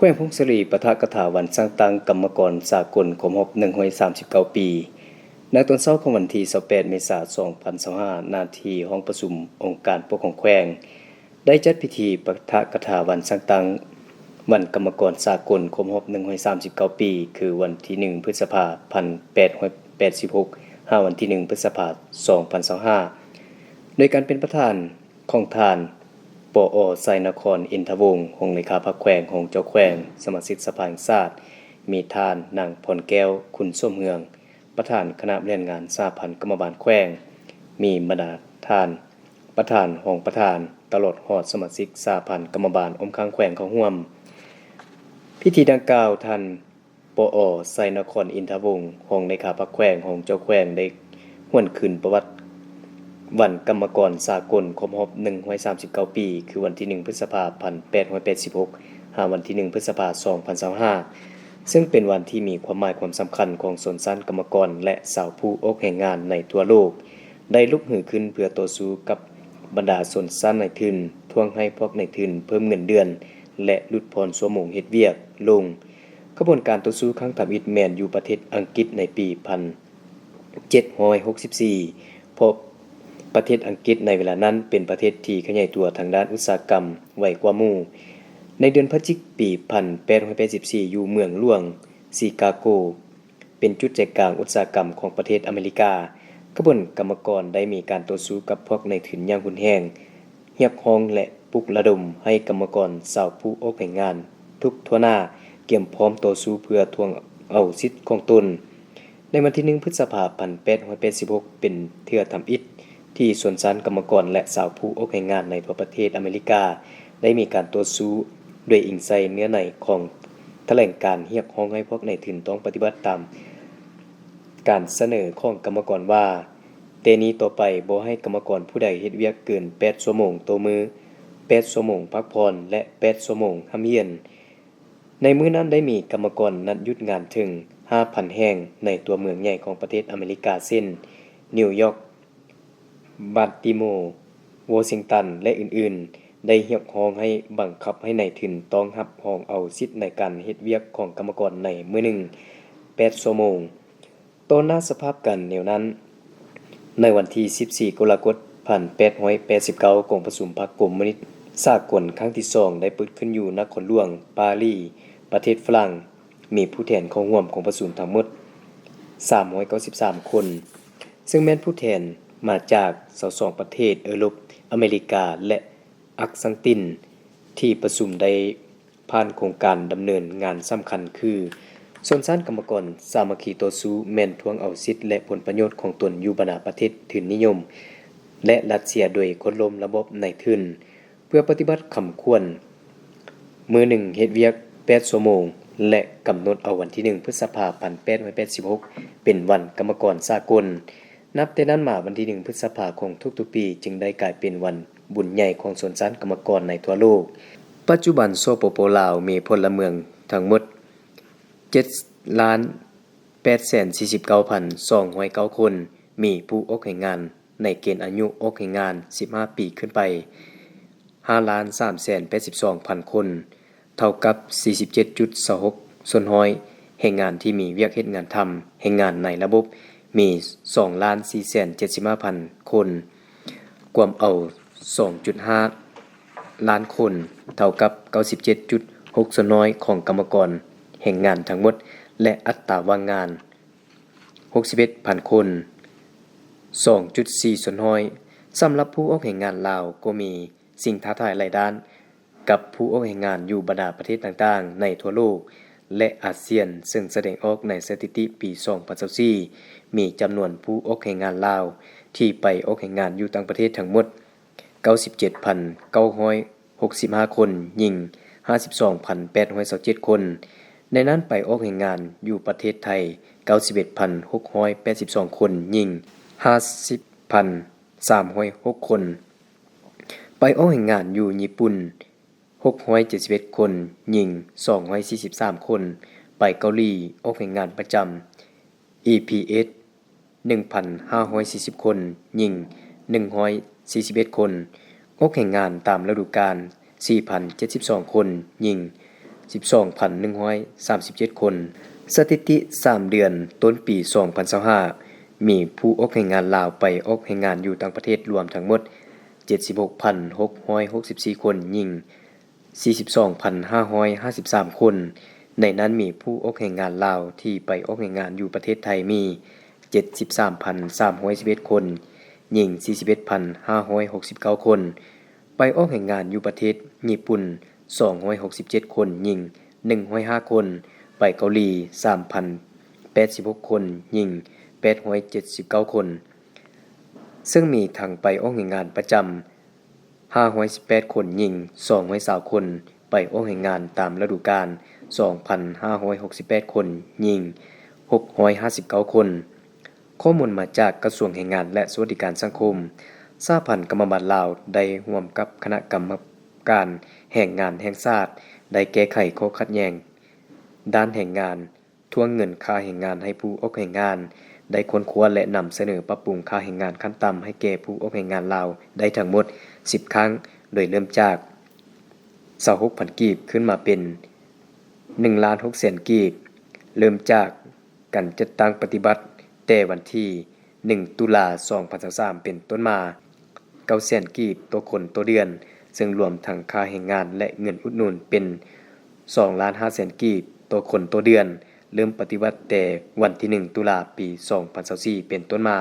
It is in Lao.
ວງຜົ້ງສາລີ ປະທະກະຖາວັນຊ່າງຕັ້ງກຳມະກອນສາກົນ ຄົບຮອບໜຶ່ງຮ້ອຍສາມສິບເກົ້າປີ. ໃນຕອນເຊົ້າຂອງວັນທີຊາວແປດ ເມສາ ສອງພັນຊາວຫ້າ ໜ້າທີ່ຫ້ອງປະຊຸມອົງການປົກຄອງແຂວງ ໄດ້ຈັດພິທີປະທະກະຖາວັນສ້າງຕັ້ງວັນກຳມະກອນສາກົນຄົບຮອບໜຶ່ງຮ້ອຍສາມສິບເກົ້າປີ ຄືວັນທີໜຶ່ງ ພຶດສະພາ ພັນແປດຮ້ອຍແປດສິບຫົກ ຫາວັນທີໜຶ່ງ ພຶດສະພາ ສອງພັນຊາວຫ້າ ໂດຍການເປັນປະທານຂອງທ່ານ ປອ ໄຊນະຄອນ ອິນທະວົງ ຮອງເລຂາພັກແຂວງ, ຮອງເຈົ້າແຂວງ, ສະມາຊິກສະພາແຫ່ງຊາດ, ມີທ່ານນາງ ພອນແກ້ວ ຄຸນສົມເຮືອງ ປະທານຄະນະບໍລິຫານງານສະຫະພັນກຳມະບານແຂວງ, ມີບັນດາທ່ານປະທານ, ຮອງປະທານ ຕະຫຼອດຮອດສະມາຊິກສະຫະພັນກຳມະບານອ້ອມຂ້າງແຂວງເຂົ້າຮ່ວມ. ພິທີດັ່ງກ່າວ, ທ່ານ ປອ ໄຊນະຄອນ ອິນທະວົງ ຮອງເລຂາພັກແຂວງ, ຮອງເຈົ້າແຂວງ ໄດ້ຫວນຄືນປະຫວັດວັນກຳມະກອນສາກົນຄົບຮອບໜຶ່ງຮ້ອຍສາມສິບເກົ້າປີ ຄືວັນທີໜຶ່ງ ພຶດສະພາ ພັນແປດຮ້ອຍແປດສິບຫົກ ຫາວັນທີໜຶ່ງ ພຶດສະພາ ສອງພັນຊາວຫ້າ ເຊິ່ງເປັນວັນທີ່ມີຄວາມໝາຍຄວາມສຳຄັນຂອງຊົນຊັ້ນກຳມະກອນ ແລະ ຊາວຜູ້ອອກແຮງງານໃນທົ່ວໂລກ ໄດ້ລຸກຮືຂຶ້ນເພື່ອຕໍ່ສູ້ກັບບັນດາຊົນຊັ້ນນາຍທຶນ, ທວງໃຫ້ພວກນາຍທຶນເພີ່ມເງິນເດືອນ ແລະ ຫຼຸດຜ່ອນຊົ່ວໂມງເຮັດວຽກລົງ. ຂະບວນການຕໍ່ສູ້ຄັ້ງທຳອິດແມ່ນຢູ່ປະເທດອັງກິດໃນປີພັນເຈັດຮ້ອຍຫົກສິບສີ່ ເພາະປະເທດອັງກິດໃນເວລານັ້ນເປັນປະເທດທີ່ຂະຫຍາຍຕົວທາງດ້ານອຸດສາຫະກຳໄວກວ່າໝູ່. ໃນເດືອນພະຈິກປີພັນແປດຮ້ອຍແປດສິບສີ່ ຢູ່ເມືອງຫຼວງຊີກາໂກ ເປັນຈຸດໃຈກາງອຸດສາຫະກຳຂອງປະເທດອາເມລິກາ, ຂະບວນກຳມະກອນໄດ້ມີການຕໍ່ສູ້ກັບພວກນາຍທຶນຢ່າງຮຸນແຮງ, ຮຽກຮ້ອງ ແລະ ປຸກລະດົມໃຫ້ກຳມະກອນຊາວຜູ້ອອກແຮງງານທຸກທົ່ວໜ້າກຽມພ້ອມຕໍ່ສູ້ເພື່ອທວງເອົາສິດຂອງຕົນ. ໃນວັນທີໜຶ່ງ ພຶດສະພາ ພັນແປດຮ້ອຍແປດສິບຫົກ ເປັນເທື່ອທຳອິດທີ່ຊົນຊັ້ນກຳມະກອນ ແລະ ຊາວຜູ້ອອກແຮງງານໃນທົ່ວປະເທດອາເມລິກາ ໄດ້ມີການຕໍ່ສູ້ໂດຍອີງໃສ່ເນື້ອໃນຂອງຖະແຫຼງການຮຽກຮ້ອງໃຫ້ພວກນາຍທຶນຕ້ອງປະຕິບັດຕາມການສະເໜີຂອງກຳມະກອນວ່າ, ແຕ່ນີ້ຕໍ່ໄປບໍ່ໃຫ້ກຳມະກອນຜູ້ໃດເຮັດວຽກເກີນແປດຊົ່ວໂມງຕໍ່ມື້, ແປດຊົ່ວໂມງພັກຜ່ອນ ແລະ ແປດຊົ່ວໂມງຮ່ຳຮຽນ. ໃນມື້ນັ້ນໄດ້ມີກຳມະກອນນັດຢຸດງານເຖິງຫ້າພັນແຫ່ງໃນຕົວເມືອງໃຫຍ່ຂອງປະເທດອາເມລິກາ ເຊັ່ນ ນິວຢອກ, ບາລຕີໂມ, ວໍຊິງຕັນ ແລະ ອື່ນໆ ໄດ້ຮຽກຮ້ອງໃຫ້ບັງຄັບໃຫ້ນາຍທຶນຕ້ອງຮັບຮອງເອົາສິດໃນການເຮັດວຽກຂອງກຳມະກອນໃນມື້ໜຶ່ງແປດຊົ່ວໂມງ. ຕໍ່ໜ້າສະພາບການແນວນັ້ນ, ໃນວັນທີສິບສີ່ ກໍລະກົດ ພັນແປດຮ້ອຍແປດສິບເກົ້າ ກອງປະຊຸມພັກຄອມມູນິດສາກົນຄັ້ງທີສອງ ໄດ້ເປີດຂຶ້ນຢູ່ນະຄອນຫຼວງປາຣີ ປະເທດຝຣັ່ງ, ມີຜູ້ແທນເຂົ້າຮ່ວມກອງປະຊຸມທັງໝົດສາມຮ້ອຍເກົ້າສິບສາມຄົນ, ເຊິ່ງແມ່ນຜູ້ແທນມາຈາກຊາວສອງປະເທດເອີຣົບ, ອາເມລິກາ ແລະ ອາກສັງຕິນ. ທີ່ປະຊຸມໄດ້ ຜ່ານໂຄງການດຳເນີນງານສຳຄັນຄື ຊົນຊັ້ນກຳມະກອນສາມັກຄີຕໍ່ສູ້ແມ່ນທວງເອົາສິດ ແລະ ຜົນປະໂຫຍດຂອງຕົນຢູ່ບັນດາປະເທດທຶນນິຍົມ ແລະ ຣັດເຊຍ ໂດຍໂຄ່ນລົ້ມລະບອບນາຍທຶນ ເພື່ອປະຕິບັດຄຳຂວັນ ມື້ໜຶ່ງເຮັດວຽກແປດຊົ່ວໂມງ ແລະ ກຳນົດເອົາວັນທີໜຶ່ງ ພຶດສະພາ ພັນແປດຮ້ອຍແປດສິບຫົກ ເປັນວັນກຳມະກອນສາກົນ. ນັບແຕ່ນັ້ນມາ, ວັນທີໜຶ່ງ ພຶດສະພາຂອງທຸກໆປີ ຈຶ່ງໄດ້ກາຍເປັນວັນບຸນໃຫຍ່ຂອງຊົນຊັ້ນກຳມະກອນໃນທົ່ວໂລກ. ປັດຈຸບັນ ສປປ ລາວ ມີພົນລະເມືອງທັງໝົດເຈັດລ້ານແປດແສນສີ່ສິບເກົ້າພັນສອງຮ້ອຍເກົ້າຄົນ, ມີຜູ້ອອກແຮງງານໃນເກນອາຍຸອອກແຮງງານສິບຫ້າປີຂຶ້ນໄປ ຫ້າລ້ານສາມແສນແປດສິບສອງພັນຄົນ, ເທົ່າກັບສີ່ສິບເຈັດຈຸດສອງຫົກສ່ວນຮ້ອຍແຮງງານທີ່ມີວຽກເຮັດງານທຳ. ແຮງງານໃນລະບົບມີສອງລ້ານສີ່ແສນເຈັດສິບຫ້າພັນຄົນ, ກວມເອົາສອງຈຸດຫ້າລ້ານຄົນ, ເທົ່າກັບເກົ້າສິບເຈັດຈຸດຫົກສ່ວນຮ້ອຍຂອງກຳມະກອນແຮງງານທັງໝົດ ແລະ ອັດຕາວ່າງງານຫົກສິບເອັດພັນຄົນ, ສອງຈຸດສີ່ສ່ວນຮ້ອຍ. ສຳລັບຜູ້ອອກແຮງງານລາວກໍມີສິ່ງທ້າທາຍຫຼາຍດ້ານ ກັບຜູ້ອອກແຮງງານຢູ່ບັນດາປະເທດຕ່າງໆໃນທົ່ວໂລກ ແລະ ອາຊຽນ, ເຊິ່ງສະແດງອອກໃນສະຖິຕິປີສອງພັນຊາວສີ່ ມີຈຳນວນຜູ້ອອກແຮງງານລາວທີ່ໄປອອກແຮງງານຢູ່ຕ່າງປະເທດທັງໝົດເກົ້າສິບເຈັດພັນເກົ້າຮ້ອຍຫົກສິບຫ້າຄົນ, ຍິງຫ້າສິບສອງພັນແປດຮ້ອຍຊາວເຈັດຄົນ. ໃນນັ້ນໄປອອກແຮງງານຢູ່ປະເທດໄທເກົ້າສິບເອັດພັນຫົກຮ້ອຍແປດສິບສອງຄົນ, ຍິງຫ້າສິບພັນສາມຮ້ອຍຫົກຄົນ. ໄປອອກແຮງງານຢູ່ຍີ່ປຸ່ນຫົກຮ້ອຍເຈັດສິບເອັດຄົນ, ຍິງສອງຮ້ອຍສີ່ສິບສາມຄົນ. ໄປເກົາຫຼີອອກແຮງງານປະຈຳ ອີ ພີ ເເອັສ ໜຶ່ງພັນຫ້າຮ້ອຍສີ່ສິບຄົນ, ຍິງໜຶ່ງຮ້ອຍສີ່ສິບເອັດຄົນ. ອອກແຮງງານຕາມລະດູການສີ່ພັນເຈັດສິບສອງຄົນ, ຍິງ ສິບສອງພັນໜຶ່ງຮ້ອຍສາມສິບເຈັດຄົນ. ສະຖິຕິສາມເດືອນຕົ້ນປີສອງພັນຊາວຫ້າ ມີຜູ້ອອກແຮງງານລາວໄປອອກແຮງງານຢູ່ຕ່າງປະເທດລວມທັງໝົດເຈັດສິບຫົກພັນຫົກຮ້ອຍຫົກສິບສີ່ຄົນ, ຍິງສີ່ສິບສອງພັນຫ້າຮ້ອຍຫ້າສິບສາມຄົນ. ໃນນັ້ນມີຜູ້ອອກແຮງງານລາວທີ່ໄປອອກແຮງງານຢູ່ປະເທດໄທມີເຈັດສິບສາມພັນສາມຮ້ອຍສິບເອັດຄົນ, ຍິງສີ່ສິບເອັດພັນຫ້າຮ້ອຍຫົກສິບເກົ້າຄົນ. ໄປອອກແຮງງານຢູ່ປະເທດຍີ່ປຸ່ນສອງຮ້ອຍຫົກສິບເຈັດຄົນ, ຍິງໜຶ່ງຮ້ອຍຫ້າຄົນ. ໄປເກົາຫຼີສາມພັນແປດສິບຫົກຄົນ, ຍິງແປດຮ້ອຍເຈັດສິບເກົ້າຄົນ. ເຊິ່ງມີທັງໄປອອກແຮງງານປະຈຳຫ້າຮ້ອຍສິບແປດຄົນ, ຍິງສອງຮ້ອຍຊາວຄົນ. ໄປອອກແຮງງານຕາມລະດູການສອງພັນຫ້າຮ້ອຍຫົກສິບແປດຄົນ, ຍິງຫົກຮ້ອຍຫ້າສິບເກົ້າຄົນ. ຂໍ້ມູນມາຈາກກະຊວງແຮງງານ ແລະ ສະຫວັດດີການສັງຄົມ. ສະຫະພັນກຳມະບານລາວໄດ້ຮ່ວມກັບຄະນະກຳມະການແຮງງານແຫ່ງຊາດ ໄດ້ແກ້ໄຂຂໍ້ຂັດແຍ່ງດ້ານແຮງງານ, ທວງເງິນຄ່າແຮງງານໃຫ້ຜູ້ອອກແຮງງານ, ໄດ້ຄົ້ນຄວ້າ ແລະ ນຳສະເໜີປັບປຸງຄ່າແຮງງານຂັ້ນຕ່ຳໃຫ້ແກ່ຜູ້ອອກແຮງງານລາວໄດ້ທັງໝົດສິບຄັ້ງ, ໂດຍເລີ່ມຈາກຊາວຫົກພັນກີບ ຂຶ້ນມາເປັນໜຶ່ງລ້ານຫົກແສນກີບ. ເລີ່ມຈາກ ການຈັດຕັ້ງປະຕິບັດແຕ່ວັນທີໜຶ່ງ ຕຸລາ ສອງພັນຊາວສາມ ເປັນຕົ້ນມາ ເກົ້າແສນກີບຕໍ່ຄົນຕໍ່ເດືອນ, ເຊິ່ງລວມທັງຄ່າແຮງງານ ແລະ ເງິນອຸດໜູນເປັນສອງລ້ານຫ້າແສນກີບຕໍ່ຄົນຕໍ່ເດືອນ, ເລີ່ມປະຕິບັດແຕ່ວັນທີໜຶ່ງ ຕຸລາ ປີສອງພັນຊາວສີ່ ເປັນຕົ້ນມາ.